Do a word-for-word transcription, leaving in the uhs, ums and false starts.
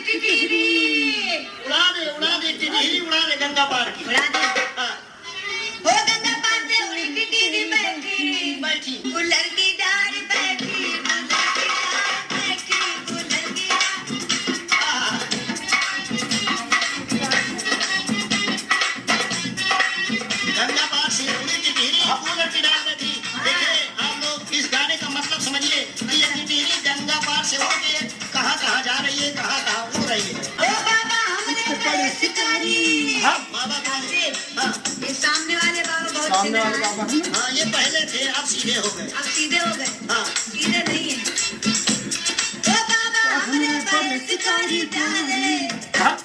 उड़ा दे, उड़ा दे, टिटहरी उड़ा दे गंगा पार की। उड़ा दे। हाँ। हो गंगा पार से उड़ी टिटहरी बैठी। बैठी। वो लड़की डार बैठी, वो लड़की डार बैठी, वो लड़की डार। हाँ। गंगा पार से उड़ी टिटहरी, वो लड़की डार बैठी। देखिए, आप लोग इस गाने का मतलब समझिए कि ये टिटहरी गंगा पार से उड़ के कहाँ कहाँ जा रही है, कहाँ कहाँ उड़ रही है। ओ बाबा, हमरे बड़े शिकारी। हाँ। बाबा कौन? हाँ। ये सामने वाले बाबा बहुत सामने वाले सीधे बाबा हैं। हाँ, ये पहले थे, अब सीधे हो गए। अब सीधे हो गए। हाँ। सीधे नहीं है। ओ बाबा, हमरे बड़े शिकारी डाले। हाँ।